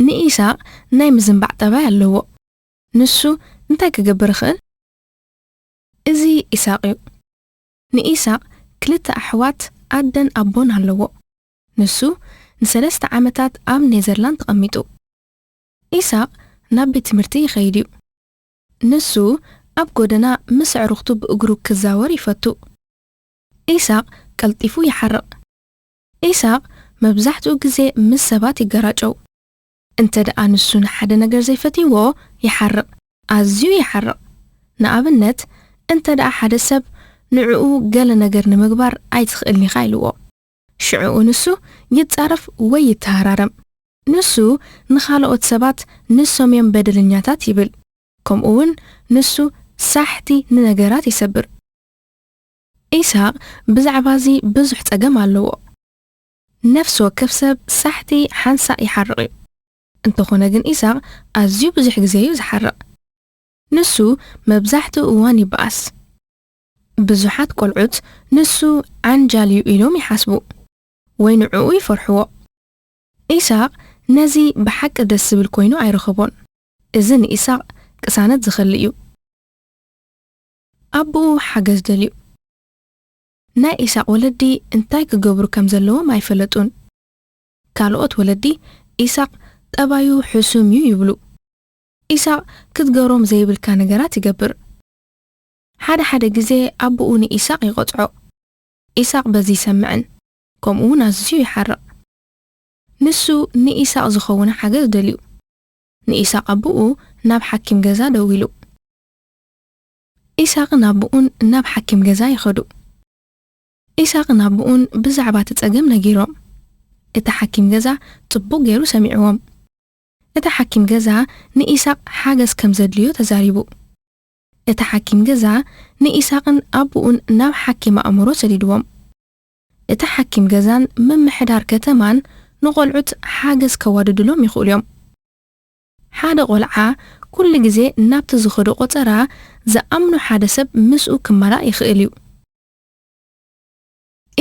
ንኢሳቕ ናይ ምዝንባዕ ጠባይ ኣለዎ። ንሱ እንታይ ክገብር ይኽእል? እዚ ኢሳቕ እዩ። ንኢሳቕ ክልተ ኣሕዋት ኣደን ኣቦን ኣለዎ። ንሱ ንሰለስተ ዓመታት ኣብ ኔዘርላንድ ተቐሚጡ። ኢሳቕ ናብ ቤት ትምህርቲ ይኸይድ እዩ። ንሱ ኣብ ጎደና ምስ ኣዕሩኽቱ ብእግሩ ክዛወር ይፈቱ። ኢሳቕ ቀልጢፉ ይሓርቕ። ኢሳቕ መብዛሕትኡ ግዜ ምስ ሰባት ይገራጨው። እንተ ደኣ ንሱ ንሓደ ነገር ዘይፈትይዎ፣ ይሓርቕ። ኣዝዩ ይሓርቕ። ንኣብነት፣ እንተ ደኣ ሓደ ሰብ ንዕኡ ገለ ነገር ንምግባር ኣይትኽእልን ኢኻ ኢልዎ። ሽዕኡ ንሱ ይጻረፍ ወይ ይተሃራረም። ንሱ ንኻልኦት ሰባት ንሶም እዮም በደለኛታት ይብል። ከምኡ እውን ንሱ ሳሕቲ ንነገራት ይሰብር። ኢሳቕ ብዛዕባ እዚ ብዙሕ ጸገም ኣለዎ። ነፍሲ ወከፍ ሰብ ሳሕቲ ሓንሳእ ይሓርቕ እዩ። እንተኾነ ግን ኢሳቕ ኣዝዩ ብዙሕ ግዜ እዩ ዝሓርቕ። ንሱ መብዛሕትኡ እዋን ይበኣስ። ብዙሓት ቆልዑት ንሱ ዓንጃል እዩ ኢሎም ይሓስቡ ወይ ንዕኡ ይፈርሕዎ። ኢሳቕ ነዚ ብሓቂ ደስ ዝብል ኮይኑ ኣይረኸቦን። እዚ ንኢሳቕ ቅሳነት ዝኸሊ እዩ። ኣቦኡ ሓገዝ ደልዩ። ናይ ኢሳቕ ወለዲ እንታይ ክገብሩ ከም ዘለዎም ኣይፈለጡን። ካልኦት ወለዲ ኢሳቕ ጠባዩ ሕሱም እዩ ይብሉ። ኢሳቕ ክትገሮም ዘይብልካ ነገራት ይገብር። ሓደ ሓደ ግዜ ኣቦኡ ንኢሳቕ ይቐጽዖ። ኢሳቕ በዚ ይሰምዕን፣ ከምኡ እውን ኣዝዩ ይሓርቕ። ንሱ ንኢሳቕ ዝኸውን ሓገዝ ደልዩ። ንኢሳቕ ኣቦኡ ናብ ሓኪም ገዛ ደዊሉ። ኢሳቕን ኣቦኡን ናብ ሓኪም ገዛ ይኸዱ። ኢሳቕን ኣቦኡን ብዛዕባ እቲ ጸገም ነጊሮም። እቲ ሓኪም ገዛ ጽቡቕ ገይሩ ሰሚዕዎም። እቲ ሓኪም ገዛ ንኢሳቕ ሓገዝ ከም ዘድልዮ ተዛሪቡ። እቲ ሓኪም ገዛ ንኢሳቕን ኣቦኡን ናብ ሓኪም ኣእምሮ ሰዲድዎም። እቲ ሓኪም ገዛን ምምሕዳር ከተማን ንቖልዑት ሓገዝ ከዋድድሎም ይኽእሉ እዮም። ሓደ ቆልዓ ኩሉ ግዜ ናብቲ ዝኸዶ ቆጸራ ዝኣምኖ ሓደ ሰብ ምስኡ ክመላእ ይኽእል እዩ።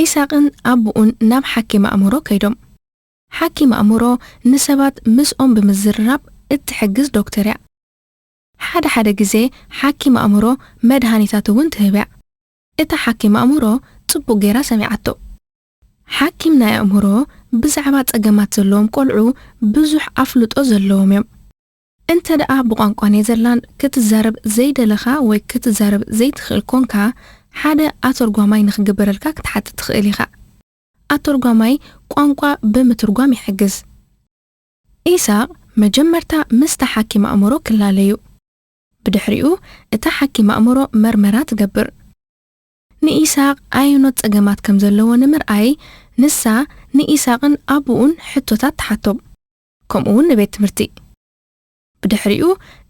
ኢሳቕን ኣቦኡን ናብ ሓኪም ኣእምሮ ከይዶም። ሓኪም ኣእምሮ ንሰባት ምስኦም ብምዝርራብ እትሕግዝ ዶክተር እያ። ሓደ ሓደ ግዜ ሓኪም ኣእምሮ መድሃኒታት እውን ትህብ እያ። እታ ሓኪም ኣእምሮ ጽቡቕ ገይራ ሰሚዓቶ። ሓኪም ናይ ኣእምሮ ብዛዕባ ጸገማት ዘለዎም ቆልዑ ብዙሕ ኣፍልጦ ዘለዎም እዮም። እንተ ደኣ ብቋንቋ ኔዘርላንድ ክትዛረብ ዘይደለኻ ወይ ክትዛረብ ዘይትኽእል ኮንካ፣ ሓደ ኣተርጓማይ ንኽግበረልካ ክትሓትት ትኽእል ኢኻ። ኣተርጓማይ ቋንቋ ብምትርጓም ይሕግዝ። ኢሳቕ መጀመርታ ምስታ ሓኪም ኣእምሮ ክላለዩ። ብድሕሪኡ እታ ሓኪም ኣእምሮ መርመራ ትገብር። ንኢሳቕ ኣየኖት ጸገማት ከም ዘለዎ ንምርኣይ፣ ንሳ ንኢሳቕን ኣቦኡን ሕቶታት ትሓቶም፣ ከምኡ እውን ንቤት ትምህርቲ። ብድሕሪኡ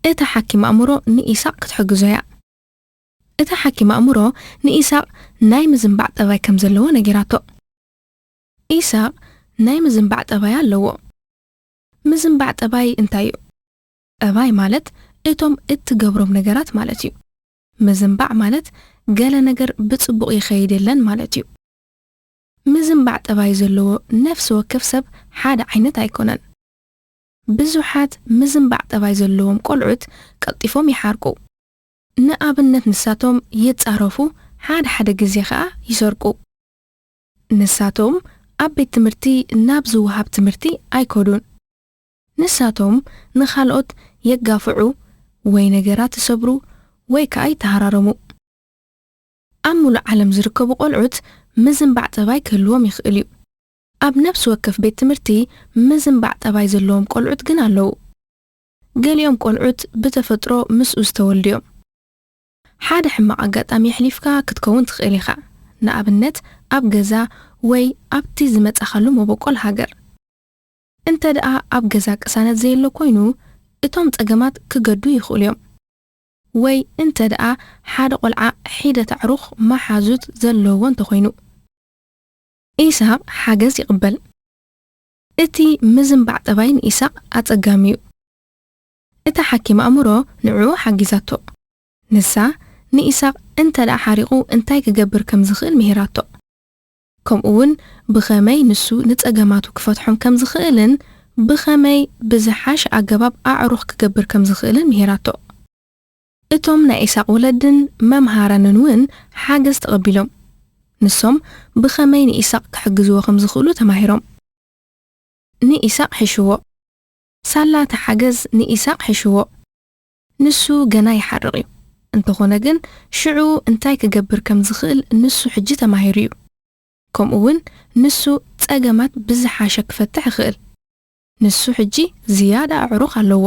እታ ሓኪም ኣእምሮ ንኢሳቕ ክትሕግዞ እያ። እታ ሓኪም ኣእምሮ ንኢሳቕ ናይ ምዝንባዕ ጠባይ ከም ዘለዎ ነጊራቶ። ኢሳቕ ናይ ምዝንባዕ ጠባይ ኣለዎ። ምዝንባዕ ጠባይ እንታይ እዩ? ጠባይ ማለት እቶም እትገብሮም ነገራት ማለት እዩ። ምዝንባዕ ማለት ገለ ነገር ብጽቡቕ ይኸይድ የለን ማለት እዩ። ምዝንባዕ ጠባይ ዘለዎ ነፍሲ ወከፍ ሰብ ሓደ ዓይነት ኣይኮነን። ብዙሓት ምዝንባዕ ጠባይ ዘለዎም ቆልዑት ቀልጢፎም ይሓርቁ። ንኣብነት ንሳቶም ይጻረፉ፣ ሓደ ሓደ ግዜ ኸኣ ይሰርቁ። ንሳቶም ኣብ ቤት ትምህርቲ ናብ ዝወሃብ ትምህርቲ ኣይከዱን። ንሳቶም ንኻልኦት የጋፍዑ ወይ ነገራት ይሰብሩ ወይ ከኣ ይተሃራረሙ። ኣብ ሙሉእ ዓለም ዝርከቡ ቆልዑት ምዝንባዕ ጠባይ ክህልዎም ይኽእል እዩ። ኣብ ነፍሲ ወከፍ ቤት ትምህርቲ ምዝንባዕ ጠባይ ዘለዎም ቆልዑት ግን ኣለዉ። ገሊኦም ቆልዑት ብተፈጥሮ ምስኡ ዝተወልዱ እዮም። ሓደ ሕማቕ ኣጋጣሚ ኣሕሊፍካ ክትከውን ትኽእል ኢኻ። ንኣብነት ኣብ ገዛ ወይ ኣብቲ ዝመጻኻሉ መበቆል ሃገር። እንተ ደኣ ኣብ ገዛ ቅሳነት ዘየሎ ኮይኑ፣ እቶም ጸገማት ክገዱ ይኽእሉ እዮም። ወይ እንተ ደኣ ሓደ ቆልዓ ሒደት ኣዕሩኽ መሓዙት ዘለዎ እንተኾይኑ። ኢሳቕ ሓገዝ ይቕበል። እቲ ምዝንባዕ ጠባይ ንኢሳቕ ኣጸጋሚ እዩ። እታ ሓኪም ኣእምሮ ንዕኡ ሓጊዛቶ። ንሳ ንኢሳቕ እንተ ደኣ ሓሪቑ እንታይ ክገብር ከም ዝኽእል ምሂራቶ። ከምኡ እውን ብኸመይ ንሱ ንጸገማቱ ክፈትሖም ከም ዝኽእልን ብኸመይ ብዝሓሽ ኣገባብ ኣዕሩኽ ክገብር ከም ዝኽእልን ምሂራቶ። እቶም ናይ ኢሳቕ ወለድን መምሃራንን እውን ሓገዝ ተቐቢሎም። ንሶም ብኸመይ ንኢሳቕ ክሕግዝዎ ከም ዝኽእሉ ተማሂሮም። ንኢሳቕ ሕሽዎ። ሳላ እቲ ሓገዝ ንኢሳቕ ሕሽዎ። ንሱ ገና ይሓርቕ እዩ። እንተኾነ ግን ሽዑ እንታይ ክገብር ከም ዝኽእል ንሱ ሕጂ ተማሂሩ እዩ። ከምኡ እውን ንሱ ጸገማት ብዝሓሸ ክፈትሕ ይኽእል። ንሱ ሕጂ ዝያዳ ኣዕሩኽ ኣለዎ።